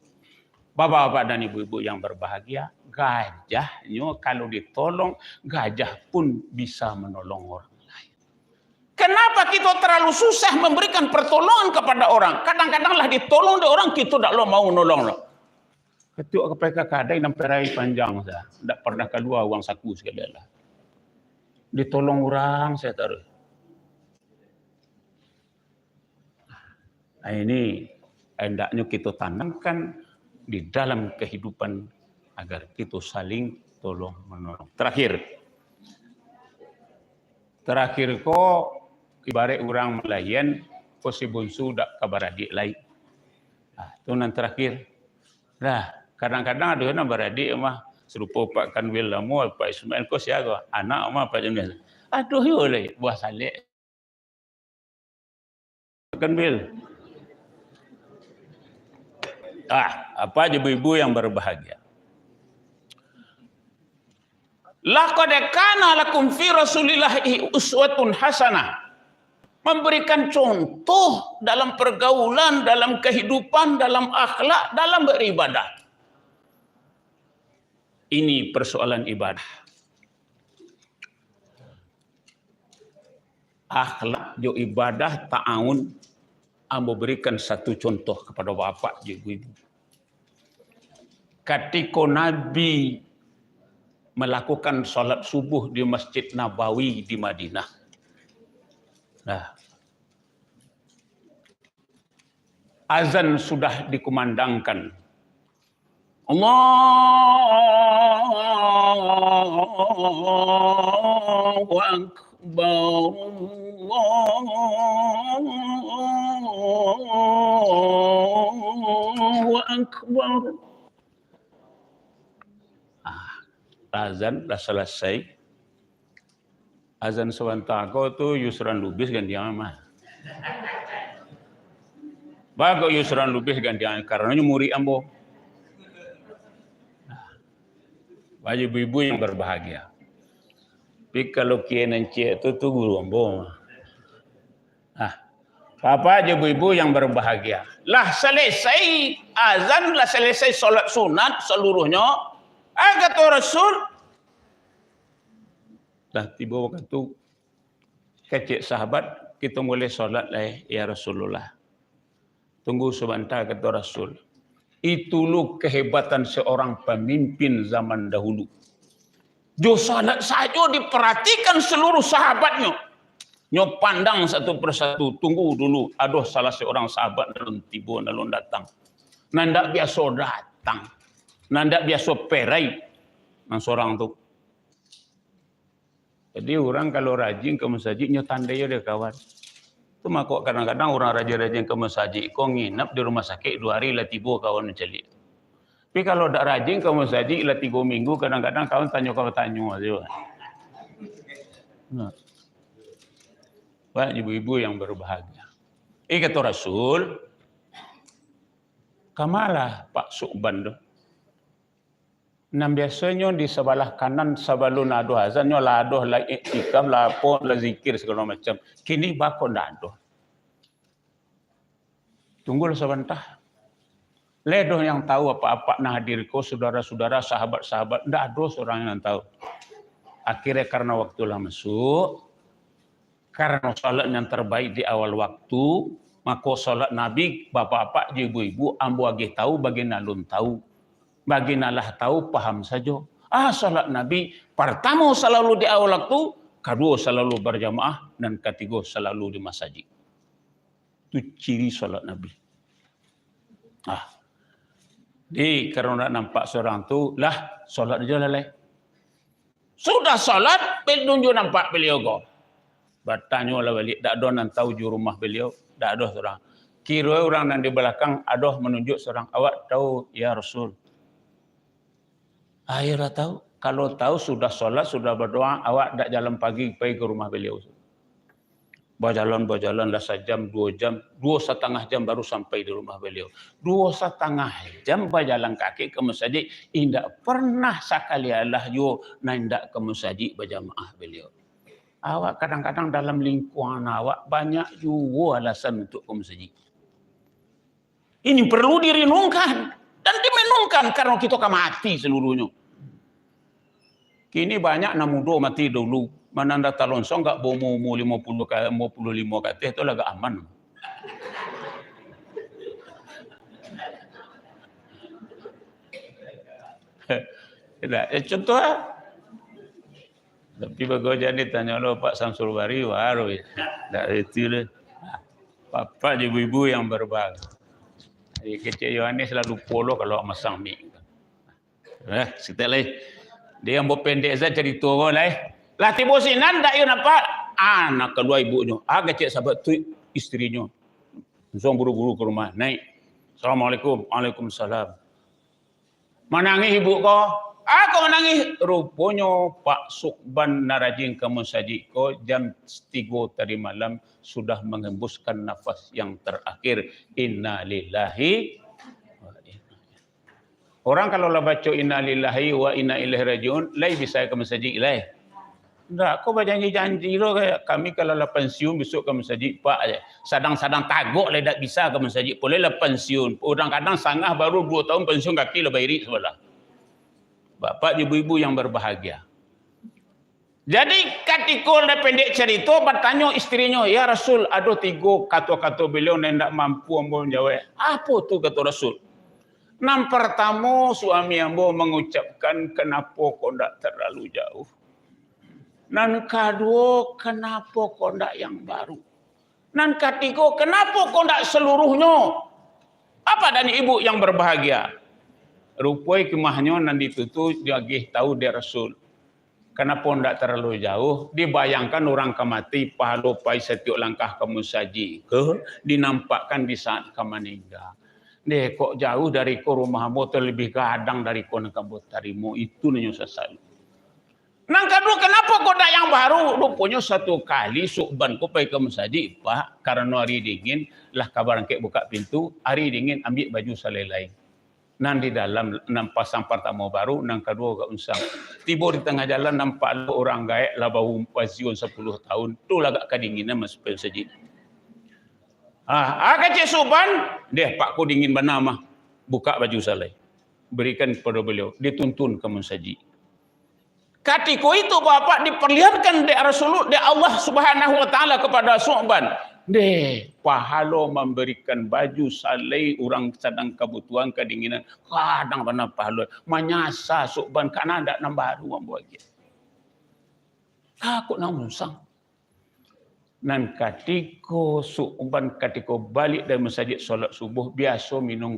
Bapak-bapak dan ibu-ibu yang berbahagia, gajah nyo kalau ditolong, gajah pun bisa manolong orang lain. Kenapa kito terlalu susah memberikan pertolongan kepada orang? Kadang-kadang lah ditolong dek orang, kito dak lo mau nolong lo. Katiak ka pai ka kadai nan parai panjang sa, ndak pernah kalua uang saku sakali lah. Ditolong urang sa taruih. Ini hendaknyo kito tanamkan di dalam kehidupan agar kito saling tolong menolong. Terakhir, terakhir ko ibarat urang malahian, ko si bunsu dak ka baradiak lai. Ah, tu nan terakhir. Lah, kadang-kadang ado nan baradiak mah, sarupo Pak Kanwil lamo, Pak Ismail ko sia ko, anak mah Pak Ismail. Aduh, yo lai, buah salek. Kan, Bil? Ah, apa aja ibu-ibu yang berbahagia. Laqad kana lakum fi Rasulillahi uswatun hasanah. Memberikan contoh dalam pergaulan, dalam kehidupan, dalam akhlak, dalam beribadah. Ini persoalan ibadah. Akhlak jo ibadah ta'awun, ambo berikan satu contoh kepada bapak jo ibu-ibu. Katiko Nabi melakukan salat subuh di Masjid Nabawi di Madinah. Nah, azan sudah dikumandangkan. Allahu Akbar, Allahu Akbar. Ah, azan lah selesai. Azan sabanta ko tu Yusran Lubis gantian mah. Bagus Yusran Lubis gantian, karano nyo murid ambo. Bagi ibu-ibu yang berbahagia. Tapi kalau Kiai Nancik tu, tu guru ambo mah. Ah, Bapak jo ibu-ibu yang berbahagia. Lah selesai azan, lah selesai salat sunat seluruhnyo. Ah, kato Rasul, lah tibo wakatu, kecek sahabat, "Kito mulai salat lai, ya Rasulullah." "Tunggu sabanta," kato Rasul. Itu lo kehebatan seorang pamimpin zaman dahulu. Jo salat sajo diparatikan saluruah sahabatnyo. Nyo pandang satu persatu, "Tunggu dulu, ado salah seorang sahabat nan alun tibo, nan alun datang. Nan ndak biaso datang, nan ndak biaso perai, nan sorang tu." Jadi, urang kalau rajin ka masajik, nyo tandai jo dek kawan. Tu mako kadang-kadang urang rajin-rajin ka masajik ko nginap di rumah sakik duo ari lah tibo kawan mancaliak. Tapi kalau dak rajin ka masajik lah tigo minggu, kadang-kadang kawan tanyo ka batanyo sajo. Nah. Banyak ibu-ibu yang berbahagia. Eh, kato Rasul, "Kamalah Pak Sukban tu?" Nan biasonyo di sabalah kanan sabalun ado azan, nyo lah ado, lah iktikaf, lah apo, lah zikir sagalo macam. Kini bako ndak ado. Tunggulah sabanta. Lai doh yang tahu apak-apak nan hadir ko, sudara-sudara, sahabat-sahabat, ndak ado surang yang tahu. Akhirnyo karano waktu lah masuak, karano salat nan tarbaik di awal waktu, mako salat Nabi, bapak-bapak jo ibu-ibu, ambo agiah tahu bagi nan alun tahu. Bagi nan lah tahu, paham sajo. Ah, salat Nabi, partamo salalu di awal waktu, kaduo salalu barjamaah, nan katigo salalu di masajik. Tu ciri salat Nabi. Ah. Jadi, karano ndak nampak surang tu, lah, salat ajo lah lai. Sudah salat, bel-, nunjuak nampak baliau ko. Batanyo lah baliak, dak ado nan tahu jo rumah baliau, dak ado surang. Kiro urang nan di balakang ado manunjuak surang, "Awak tahu, ya Rasul?" "Ayolah tahu. Kalau tahu, sudah salat, sudah badoa, awak dak jalan pagi pai ka rumah baliau." Bajalan, bajalan lah sajam, duo jam, duo satangah jam baru sampai di rumah baliau. Duo satangah jam bajalan kaki ka masajik, indak pernah sakali alah juo nan indak ka masajik bajamaah baliau. Awak kadang-kadang dalam lingkungan awak banyak juo alasan untuak ka masajik. Ini perlu direnungkan dan dimenungkan, karano kito ka mati saluruhnyo. Kini banyak nan mudo mati dulu, ma nan lah talonsong ka baumua-umua limo puluah ka, limo puluah limo ka ateh tu lah agak aman. Tidak, eh, contoh ah. Tapi bagojan ditanyo lo Pak Samsul Bari, baru ya. Ndak itu deh. Bapak jo ibu-ibu yang berbahagia. Jadi, kecek Yohanes lah lupo lo kalau masang mik. Eh, sitek lai. Dia ambo pendek saja carito ko lai. Lah tibo sinan, ndak iyo nampak. Ah, nak kalua ibunyo. Ah, kecek sahabat tu isterinyo. Langsung buru-buru ka rumah. Naik. "Assalamualaikum." "Waalaikumsalam." "Manangih ibu ko?" "Ah, ko manangih?" Ruponyo Pak Sukban nan rajin ka musajik ko jam tigo tadi malam sudah mengembuskan nafas yang terakhir. Innalillahi wa inna ilaihi. Orang kalau lah baco innalillahi wa inna ilaihi rajiun, lai bisa ka musajik lai. Ndak, ko bajanji-janji lo, kayak kami kalau lah pensiun besok ka musajik, Pak, je. Sadang-sadang tagok lai dak bisa ka musajik, pulai lah pensiun. Kadang-kadang sangah baru duo tahun pensiun, kaki lah bairik sabalah. Bapak, ibu-ibu yang berbahagia. Jadi, katiko lah pendek carito, batanyo isterinyo, "Ya Rasul, ado tigo kato-kato beliau nan indak mampu ambo manjawab." "Apo tu?" kato Rasul. "Nan partamo, suami ambo mangucapkan, 'Kenapo kok ndak terlalu jauh?' Nan kaduo, 'Kenapo kok ndak yang baru?' Nan katigo, 'Kenapo kok ndak seluruhnyo?'" Bapak dan ibu yang berbahagia, rupo-i kemahnyo nan ditutu diagih tahu dek Rasul. Kanapo ndak terlalu jauh, dibayangkan urang ka mati, pahalo pai satiok langkah ka musajik ko, dinampakkan di saat ka maningga. Deh, kok jauh dari ko rumah ambo, talabiah gadang dari ko nan ka ambo tarimo, itu nan nyo sasali. Nan kaduo, kanapo kok ndak yang baru? Ruponyo satu kali Sukban ko pai ka musajik, Pak, karano ari dingin, lah ka barangkek bukak pintu, ari dingin, ambiak baju salai lain. Nan di dalam, nan pasang partamo baru, nan kaduo agak unsang. Tibo di tangah jalan, nampak lo urang gaek lah baumpa siun sapuluah tahun, tu lah agak kadinginan masuak ka musajik. Ah, ah, kecek Sukban, "Deh, Pak, ko dingin bana mah. Bukak baju salai. Barikan kapado baliau." Dituntun ka musajik. Katiko itu, Bapak, diperlihatkan dek Rasulullah, dek Allah Subhanahu wa Ta'ala kapado Sukban. Deh, pahalo mambarikan baju salai urang sadang kabutuhan, kadinginan, gadang bana pahalo. Manyasa Sukban, kana ndak nan baru ambo agiah. Takut nan unsang. Nan katiko Sukban, katiko baliak dari musajik solat subuh, biaso minum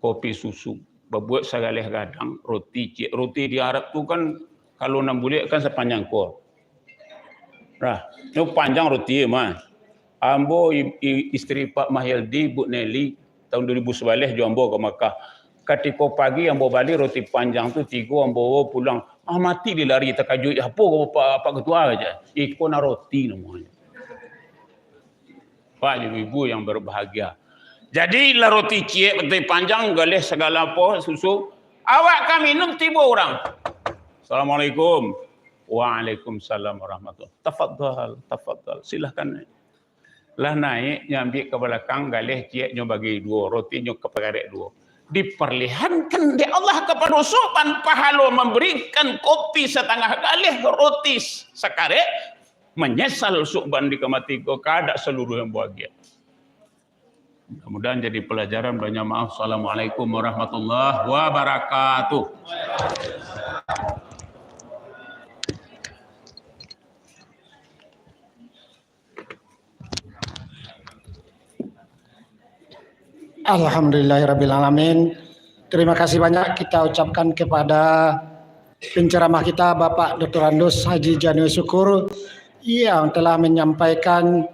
kopi susu. Babuek sagaleh gadang, roti ciek. Roti di Arab tu kan, kalau nan buliak kan sapanjang ko. Nah, nyo panjang roti mah. Ambo i-, i-, isteri Pak Mahyeldi, Bu Nelly, tahun dua ribu sabaleh jo ambo ka Makkah. Katiko pagi ambo bali roti panjang tu tigo, ambo bawa pulang. Ah, mati dilari takajuik, "Apo ko Pak, Pak Ketua?" aja. "Iko nan roti namonyo." Pak, ibu-ibu yang berbahagia. Jadi lah roti ciek, roti panjang, galeh sagalo apo, susu. Awak ka minum, tibo urang. "Assalamualaikum." "Waalaikumsalam warahmatullahi." "Tafadhal, tafadhal, silahkan." Lah naik, nyo ambiak ka balakang, galeh ciek nyo bagi duo, roti nyo ka pagarek duo. Diperlihatkan dek Allah kapado Sukban pahalo mambarikan kopi satangah galeh, roti sakarek, manyesal Sukban di kamatian ko, kada saluruh yang bahagia. Mudah-mudahan jadi pelajaran, banyak maaf. Assalamualaikum warahmatullahi wabarakatuh. Alhamdulillahirabbil alamin. Terima kasih banyak kita ucapkan kepada penceramah kita, Bapak Doktorandus Haji Januis Syukur, yang telah menyampaikan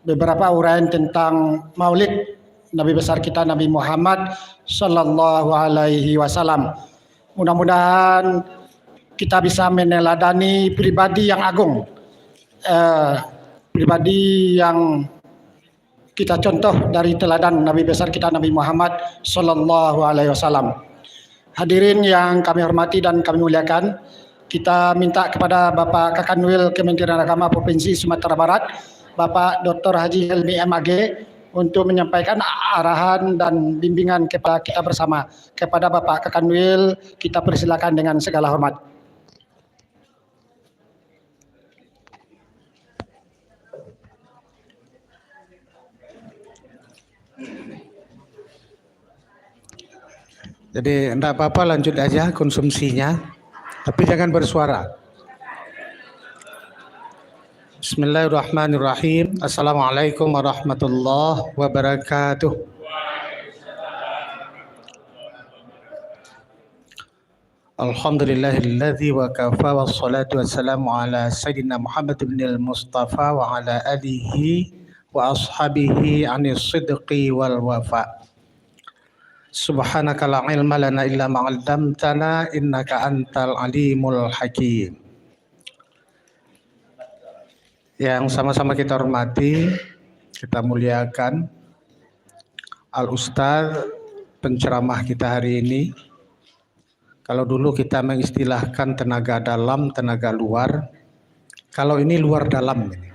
beberapa uraian tentang Maulid Nabi besar kita, Nabi Muhammad sallallahu alaihi wasallam. Mudah-mudahan kita bisa meneladani pribadi yang agung, eh, pribadi yang kita contoh dari teladan Nabi besar kita, Nabi Muhammad sallallahu alaihi wasallam. Hadirin yang kami hormati dan kami muliakan, kita minta kepada Bapak Kakanwil Kementerian Agama Provinsi Sumatera Barat, Bapak Doktor Haji Helmi M A G, untuk menyampaikan arahan dan bimbingan kepada kita bersama. Kepada Bapak Kakanwil, kita persilakan dengan segala hormat. Jadi, ndak apa-apa, lanjut aja konsumsinya, tapi jangan bersuara. Bismillahirrahmanirrahim. Assalamualaikum warahmatullahi wabarakatuh. Alhamdulillahilladzi wa kafa, wassalatu wassalamu ala sayyidina Muhammad ibnil Mustafa wa ala alihi wa ashabihi anis sidqi wal wafa. Subhanaka la ilma lana illa ma 'allamtana, innaka antal alimul hakim. Yang sama-sama kita hormati, kita muliakan, Al Ustaz, penceramah kita hari ini. Kalau dulu kita mengistilahkan tenaga dalam, tenaga luar. Kalau ini luar dalam ini.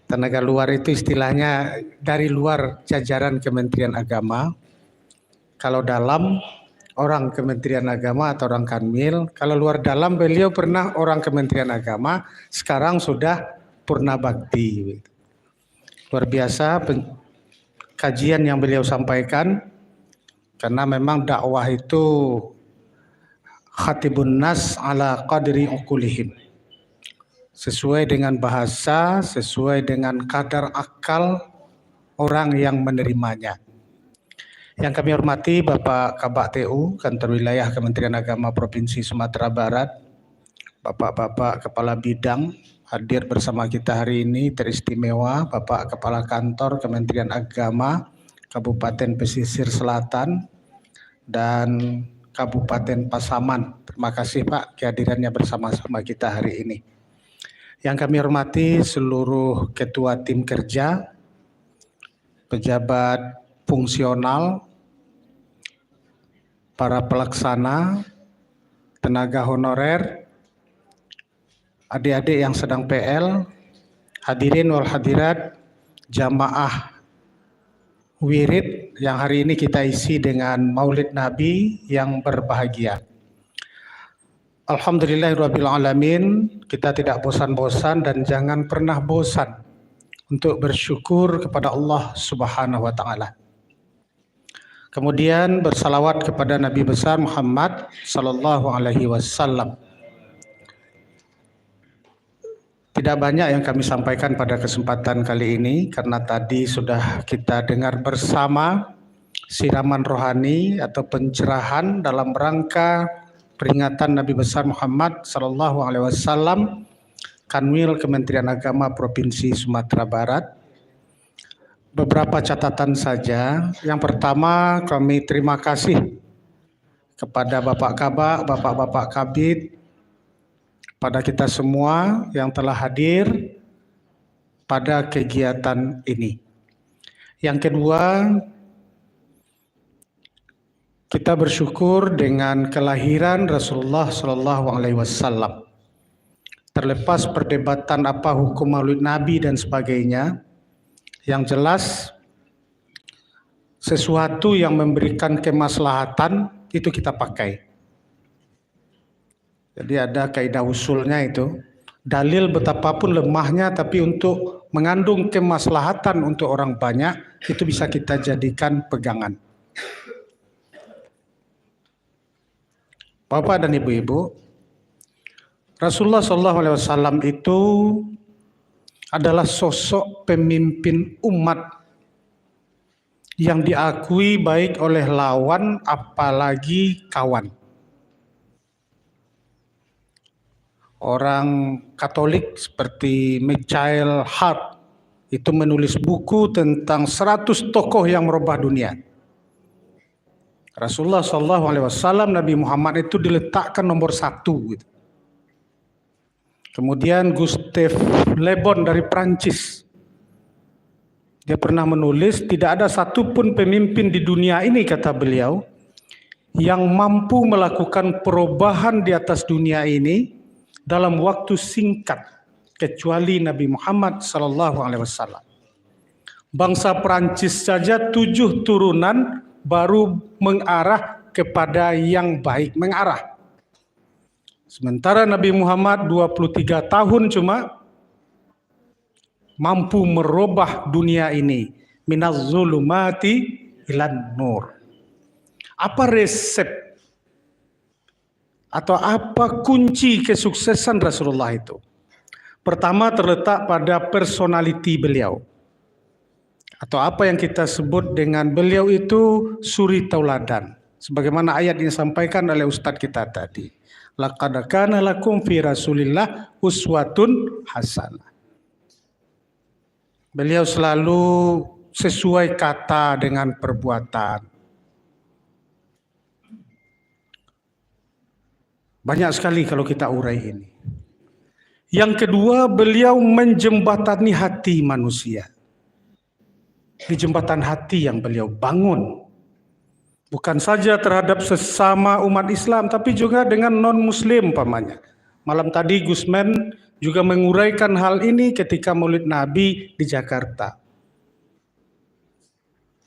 Tenaga luar itu istilahnya dari luar jajaran Kementerian Agama. Kalau dalam, orang Kementerian Agama atau orang Kanwil. Kalau luar dalam, beliau pernah orang Kementerian Agama, sekarang sudah purna bakti. Luar biasa pen-, kajian yang beliau sampaikan, karena memang dakwah itu khatibun nas ala qadri uqulihim. Sesuai dengan bahasa, sesuai dengan kadar akal orang yang menerimanya. Yang kami hormati Bapak Kabak T U, Kantor Wilayah Kementerian Agama Provinsi Sumatera Barat, Bapak-bapak Kepala Bidang hadir bersama kita hari ini, teristimewa Bapak Kepala Kantor Kementerian Agama Kabupaten Pesisir Selatan dan Kabupaten Pasaman. Terima kasih, Pak, kehadirannya bersama-sama kita hari ini. Yang kami hormati seluruh ketua tim kerja, pejabat fungsional, para pelaksana, tenaga honorer, adik-adik yang sedang P L, hadirin wal hadirat, jamaah wirid yang hari ini kita isi dengan Maulid Nabi yang berbahagia. Alhamdulillahirabbil alamin, kita tidak bosan-bosan dan jangan pernah bosan untuk bersyukur kepada Allah Subhanahu wa Ta'ala. Kemudian bersalawat kepada Nabi besar Muhammad sallallahu alaihi wasallam. Tidak banyak yang kami sampaikan pada kesempatan kali ini, karena tadi sudah kita dengar bersama siraman rohani atau pencerahan dalam rangka peringatan Nabi besar Muhammad sallallahu alaihi wasallam, Kanwil Kementerian Agama Provinsi Sumatera Barat. Beberapa catatan saja. Yang pertama, kami terima kasih kepada Bapak Kabak, Bapak-bapak Kabid, pada kita semua yang telah hadir pada kegiatan ini. Yang kedua, kita bersyukur dengan kelahiran Rasulullah sallallahu alaihi wasallam. Terlepas perdebatan apa hukum Maulid Nabi dan sebagainya, yang jelas sesuatu yang memberikan kemaslahatan itu kita pakai. Jadi ada kaidah usulnya itu. Dalil betapapun lemahnya, tapi untuk mengandung kemaslahatan untuk orang banyak, itu bisa kita jadikan pegangan. Bapak dan ibu-ibu, Rasulullah sallallahu alaihi wasallam itu adalah sosok pemimpin umat yang diakui baik oleh lawan, apalagi kawan. Orang Katolik seperti Michael Hart itu menulis buku tentang seratus tokoh yang merubah dunia. Rasulullah sallallahu alaihi wasallam, Nabi Muhammad itu diletakkan nomor satu gitu. Kemudian Gustave Le Bon dari Prancis, dia pernah menulis, "Tidak ada satu pun pemimpin di dunia ini," kata beliau, "yang mampu melakukan perubahan di atas dunia ini dalam waktu singkat, kecuali Nabi Muhammad sallallahu alaihi wasallam." Bangsa Prancis saja tujuh turunan baru mengarah kepada yang baik, mengarah. Sementara Nabi Muhammad dua puluh tiga tahun cuma mampu merubah dunia ini, minaz zulumati ilan nur. Apa resep atau apa kunci kesuksesan Rasulullah itu? Pertama, terletak pada personaliti beliau, atau apa yang kita sebut dengan beliau itu suri tauladan. Sebagaimana ayat yang disampaikan oleh ustadz kita tadi, "Laqad kana lakum fi Rasulillah uswatun hasanah." Beliau selalu sesuai kata dengan perbuatan. Banyak sekali kalau kita urai ini. Yang kedua, beliau menjembatani hati manusia. Di jembatan hati yang beliau bangun. Bukan saja terhadap sesama umat Islam, tapi juga dengan non-muslim umpamanya. Malam tadi Gusmen juga menguraikan hal ini ketika Maulid Nabi di Jakarta.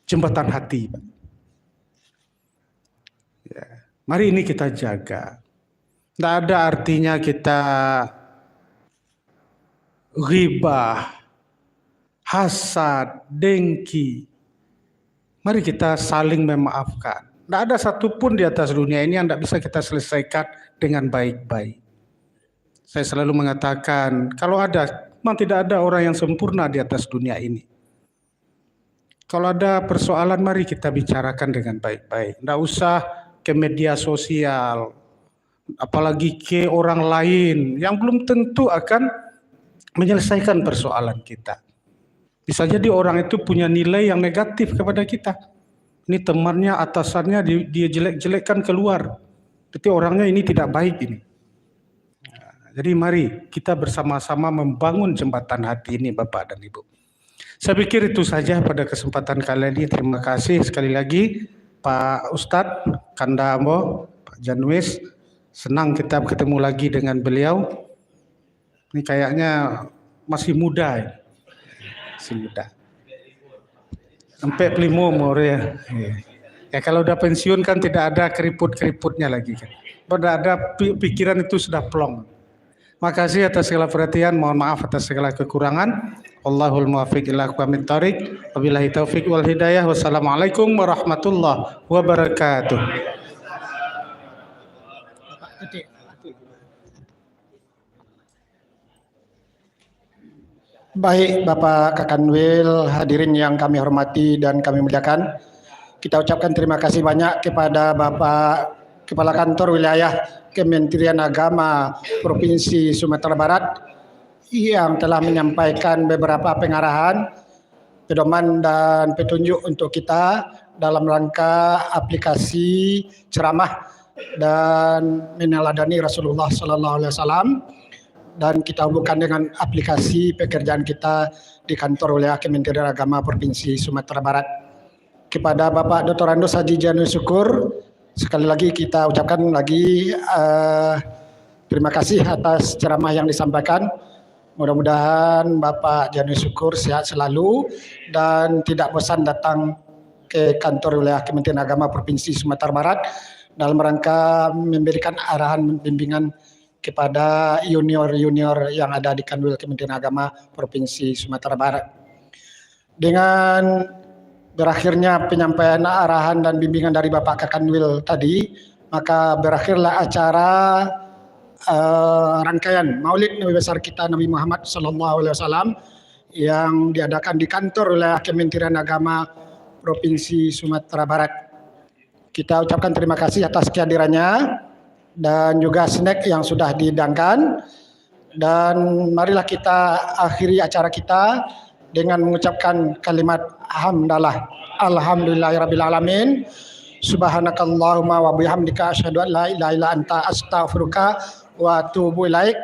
Jembatan hati, Pak. Ya. Mari ini kita jaga. Ndak ada artinya kita ghibah, hasad, dengki. Mari kita saling memaafkan. Ndak ada satu pun di atas dunia ini yang ndak bisa kita selesaikan dengan baik-baik. Saya selalu mengatakan, kalau ada, memang tidak ada orang yang sempurna di atas dunia ini. Kalau ada persoalan, mari kita bicarakan dengan baik-baik. Ndak usah ke media sosial, apalagi ke orang lain yang belum tentu akan menyelesaikan persoalan kita. Bisa jadi orang itu punya nilai yang negatif kepada kita. Ini temannya, atasannya, di-, dia jelek-jelekkan keluar. Berarti orangnya ini tidak baik ini. Jadi mari kita bersama-sama membangun jembatan hati ini, Bapak dan Ibu. Saya pikir itu saja pada kesempatan kali ini. Terima kasih sekali lagi, Pak Ustadz, Kanda ambo, Pak Janwis. Senang kita bertemu lagi dengan beliau. Ini kayaknya masih muda ini. Masih muda. Ampek puluah limo umur ya. Iya. Ya, kalau udah pensiun kan tidak ada keriput-keriputnya lagi kan. Kalau udah ada pi-, pikiran itu sudah plong. Makasih atas segala perhatian, mohon maaf atas segala kekurangan. Allahul muwaffiq ila aqwamit thariq. Wabillahi taufiq wal hidayah. Wassalamualaikum warahmatullahi wabarakatuh. Baik, Bapak Kakanwil, hadirin yang kami hormati dan kami muliakan, kita ucapkan terima kasih banyak kepada Bapak Kepala Kantor Wilayah Kementerian Agama Provinsi Sumatera Barat yang telah menyampaikan beberapa pengarahan, pedoman, dan petunjuk untuk kita dalam rangka aplikasi ceramah dan meneladani Rasulullah sallallahu alaihi wasallam, dan kita hubungkan dengan aplikasi pekerjaan kita di Kantor Wilayah Kementerian Agama Provinsi Sumatera Barat. Kepada Bapak Doktorandus Haji Janwis Syukur, sekali lagi kita ucapkan lagi, eh, terima kasih atas ceramah yang disampaikan. Mudah-mudahan Bapak Janwis Syukur sehat selalu dan tidak bosan datang ke Kantor Wilayah Kementerian Agama Provinsi Sumatera Barat dalam rangka memberikan arahan bimbingan kepada junior-junior yang ada di Kanwil Kementerian Agama Provinsi Sumatera Barat. Dengan berakhirnya penyampaian arahan dan bimbingan dari Bapak Kakanwil tadi, maka berakhirlah acara, eh, rangkaian Maulid Nabi Besar kita Nabi Muhammad sallallahu alaihi wasallam yang diadakan di Kantor Wilayah Kementerian Agama Provinsi Sumatera Barat. Kita ucapkan terima kasih atas kehadirannya dan juga snack yang sudah dihidangkan. Dan marilah kita akhiri acara kita dengan mengucapkan kalimat hamdalah. Alhamdulillahirabbil alamin. Subhanakallahumma wa bihamdika, asyhadu an la ilaha illa anta, astaghfiruka wa atubu ilaik.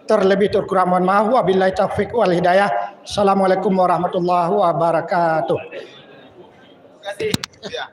Terlebih terkurang mohon maaf. Wabillahi taufik wal hidayah. Assalamualaikum warahmatullahi wabarakatuh. Terima kasih. Ya.